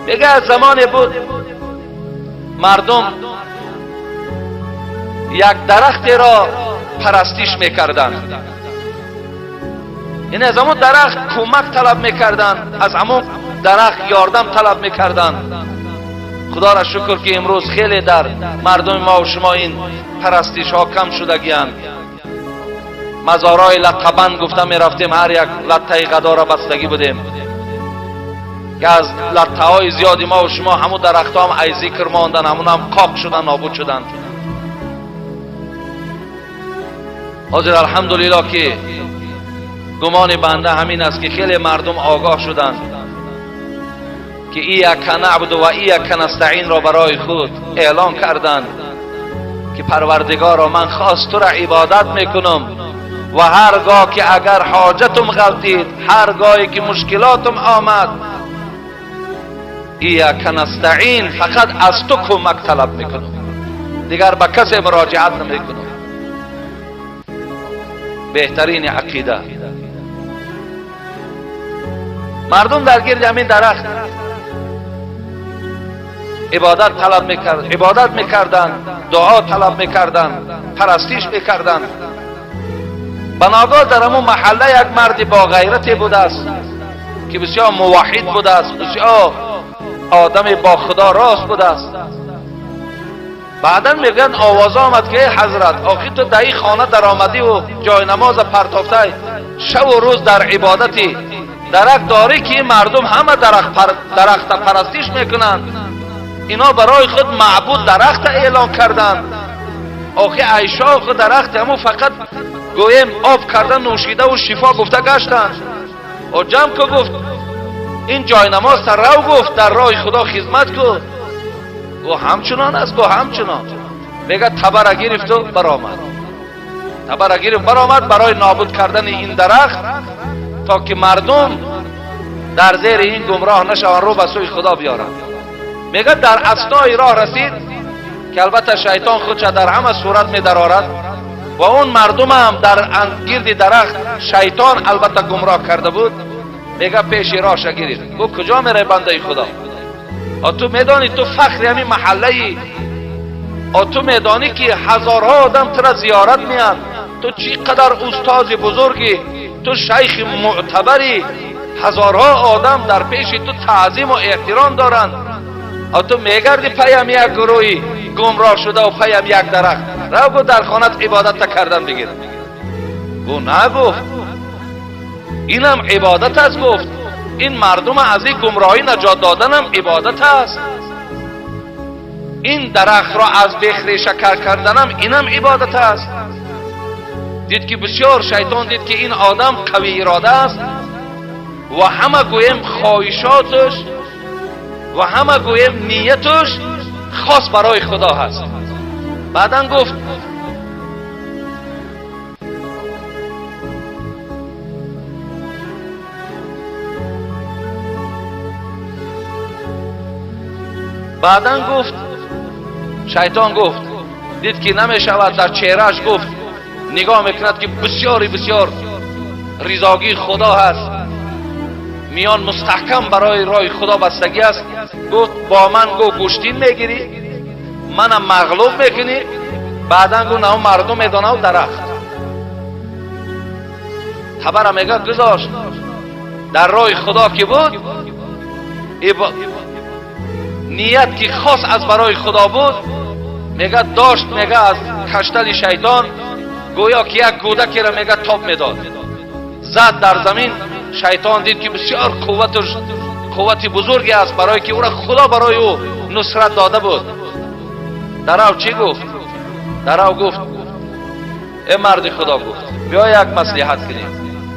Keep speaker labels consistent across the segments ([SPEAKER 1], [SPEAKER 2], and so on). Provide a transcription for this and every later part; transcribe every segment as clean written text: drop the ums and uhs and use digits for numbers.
[SPEAKER 1] میگه از زمان بود مردم یک درخت را پرستش میکردند. این از همون درخت کمک طلب میکردند، از همون درخت یاردم طلب میکردند. خدا را شکر که امروز خیلی در مردم ما و شما این پرستش ها کم شدگی‌اند. مزارای لطبند گفته میرفتیم، هر یک لطه غدا را بستگی بودیم که از لطه های زیادی ما و شما همون درخت ها هم ای ذکر ماندن، همون هم قاق شدن، نابود شدن. حاضر الحمدلله که گمان بنده همین است که خیلی مردم آگاه شدند که ایاک نعبد و ایاک نستعین را برای خود اعلان کردند که پروردگارا من خاص تو را عبادت میکنم و هرگاه که اگر حاجتم غلطید، هرگاهی که مشکلاتم آمد، ایاک نستعین فقط از تو کمک طلب میکنم، دیگر به کسی مراجعت نمیکنم. بهترین عقیده. مردم در گرد همین درخت عبادت طلب میکرد، عبادت میکردند، دعا طلب میکردند، پرستش میکردند. بناگاه در همون محله یک مردی با غیرتی بوده است که بسیار موحد بوده است، بسیار آدم با خدا راست بوده است. بعدا میگن آواز آمد که ای حضرت، آخی تو در این خانه در آمدی و جای نماز پرتافته، شب و روز در عبادتی، درک داری که این مردم همه درخت پرستش میکنند، اینا برای خود معبود درخت اعلان کردند. آخی عیشا خود درخت همون فقط گویم آب کردن، نوشیده و شفا گفته گشتند. و جمع که گفت این جای نماز تر رو گفت در راه خدا خدمت کن. گو همچنان است، گو همچنان. میگه تبر گرفت و برآمد، تبر گرفت برآمد برای نابود کردن این درخت تا که مردم در زیر این گمراه نشوند، رو به سوی خدا بیارند. میگه در اثنای راه رسید که البته شیطان خودش در همه صورت می درآرد و اون مردم هم در گرد درخت شیطان البته گمراه کرده بود. میگه پیش راهش گرفت، گفت کجا میره بنده خدا؟ تو میدانی تو فخر همین محله ای، تو میدانی که هزارها آدم تو را زیارت میان، تو چی قدر استاد بزرگی، تو شیخ معتبری، هزارها آدم در پیش تو تعظیم و احترام دارند، تو میگردی پیم یک گروهی گمراه شده و پیم یک درخت، رو گو در خانت عبادت کردن بگیر. گو نه، گفت اینم عبادت است. گفت این مردم از این گمراهی نجات دادنم عبادت است، این درخت را از بیخ ریشه کر کردنم اینم عبادت است. دید که بسیار شیطان دید که این آدم قوی اراده است و همه گویم خواهشاتش و همه گویم نیتش خاص برای خدا هست. بعدا گفت شیطان گفت دید که نمی شود، در چهرهش گفت نگاه میکند که بسیاری بسیار رضاگی خدا هست، میان مستحکم برای راه خدا بستگی است. گفت با من گو گوشتین میگیری، منم مغلوب میکنی، بعدا گو نه مردم میدانه و درخت تبر میگه گذاشت در راه خدا که بود، نیت که خاص از برای خدا بود، میگه داشت، میگه از کشتن شیطان گویا که یک گودکی را میگه تاب میداد، زد در زمین. شیطان دید که بسیار قوت بزرگی است برای که او را خدا برای او نصرت داده بود. در او چی گفت؟ در او گفت ای مرد خدا، گفت بیا یک مصلحت کنیم.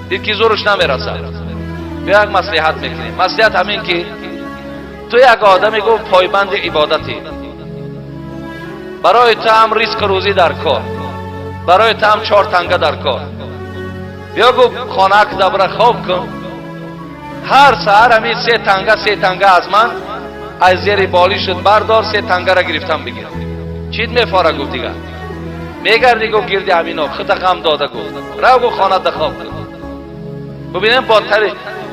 [SPEAKER 1] دید که زورش نمیرسد، بیا یک مصلحت میکنیم. مصلحت همین که تو یک آدمی گفت پایبند عبادتی، برای تو هم ریسک روزی در کار، برای تو هم چهار تنگه در کار، بیا گفت خانه که دبره خواب کن، هر سحر همین سه تنگه سه تنگه از من از زیر بالی شد بردار، سه تنگه را گرفتم بگیر. چیت میفاره؟ گفت دیگه میگردی گفت گردی همینا خود غم داده. گفت رو گفت خانه ده خواب کن. ببینیم با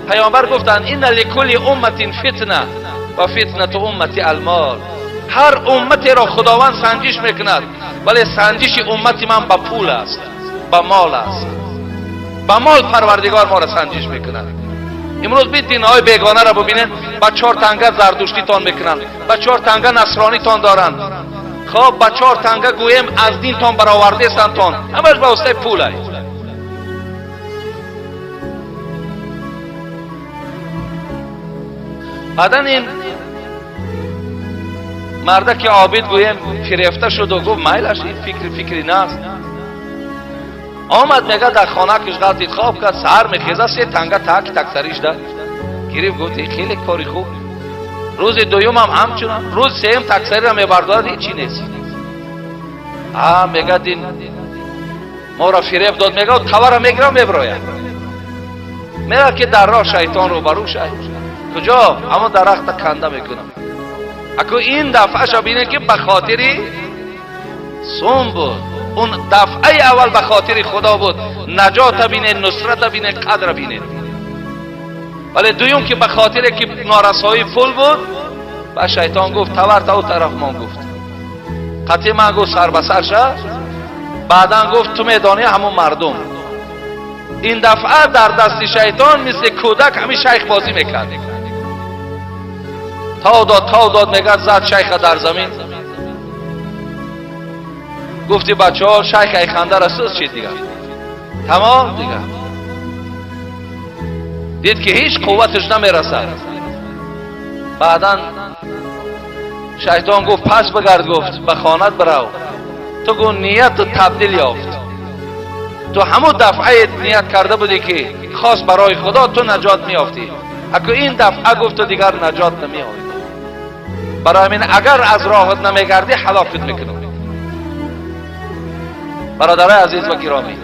[SPEAKER 1] پیامبر گفتن این لکل امت فتنه، ва фитнату уммати алмол. Ҳар умматеро Худованд санҷиш мекунад, вале санҷиши уммати ман ба пул аст, ба мол аст. Ба мол Парвардигор моро санҷиш мекунад. Имрӯз бит динҳои бегонаро бубинед, ба 4 танга зардуштитон мекунанд, ба 4 танга насронитон доранд, хоб ба 4 танга гӯем аз динтон баровардесантон, ҳамаш ба воситаи пул аст. Баъдан ин мардаки обид гӯем фирефта шуду гуфт майлаш, ин фикри фикри наст. Омад мега дар хона киш ғалтид, хоб кард, саҳар мехеза 3 танга таки таксариш да гирифт, гуфт ин хеле кори хуб. Рӯзи дуюмам ҳамчунон, рӯзи сеюм таксариро мебардорад, ҳечи нест. А мегад ин моро фиреб дод, мега тавара мегирам мебирояд. Мегад ки дар роҳ шайтон рӯбарӯ шай. Куҷо? Ҳамон дарахта канда мекунам. Аку ин дафъаша бинед ки ба хотири сум буд. Он дафъаи аввал ба хотири Худо буд. Наҷота бинед, нусрата бинед, қадра бинед. Вале дуюм ки ба хотире ки норасоии пул буд, ба шайтон гуфт тавар та ӯ тараф мон гуфт. Қатъи ман гуфт сар ба сар ша. Баъдан гуфт ту медонӣ ҳамон мардум. Ин дафъа дар дасти шайтон мисли кӯдак ҳамин шайх бозӣ мекард. Тав дод, тав дод, мегад зад шайха дар замин. Гуфти бачаҳо шайх ай хандара сӯз шид дигар. Тамом дигар. Дид ки ҳеҷ қувваташ намерасад. Баъдан шайтон гуфт пас бигард, гуфт ба хонат бирав. Ту гу нияту табдил ёфт. Ту ҳамун дафъае ният карда будӣ ки хос барои Худо ту наҷот меёфтӣ. Аку ин дафъа гуфт ту дигар наҷот намеёфтӣ. Барои ҳамин агар аз роҳат намегардӣ ҳалокат мекунам. Бародарои азиз ва гиромӣ,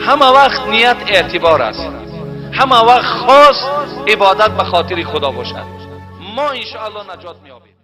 [SPEAKER 1] ҳама вақт ният эътибор аст. Ҳама вақт хос ибодат ба хотири Худо бошад. Мо иншоаллоҳ наҷот меёбем.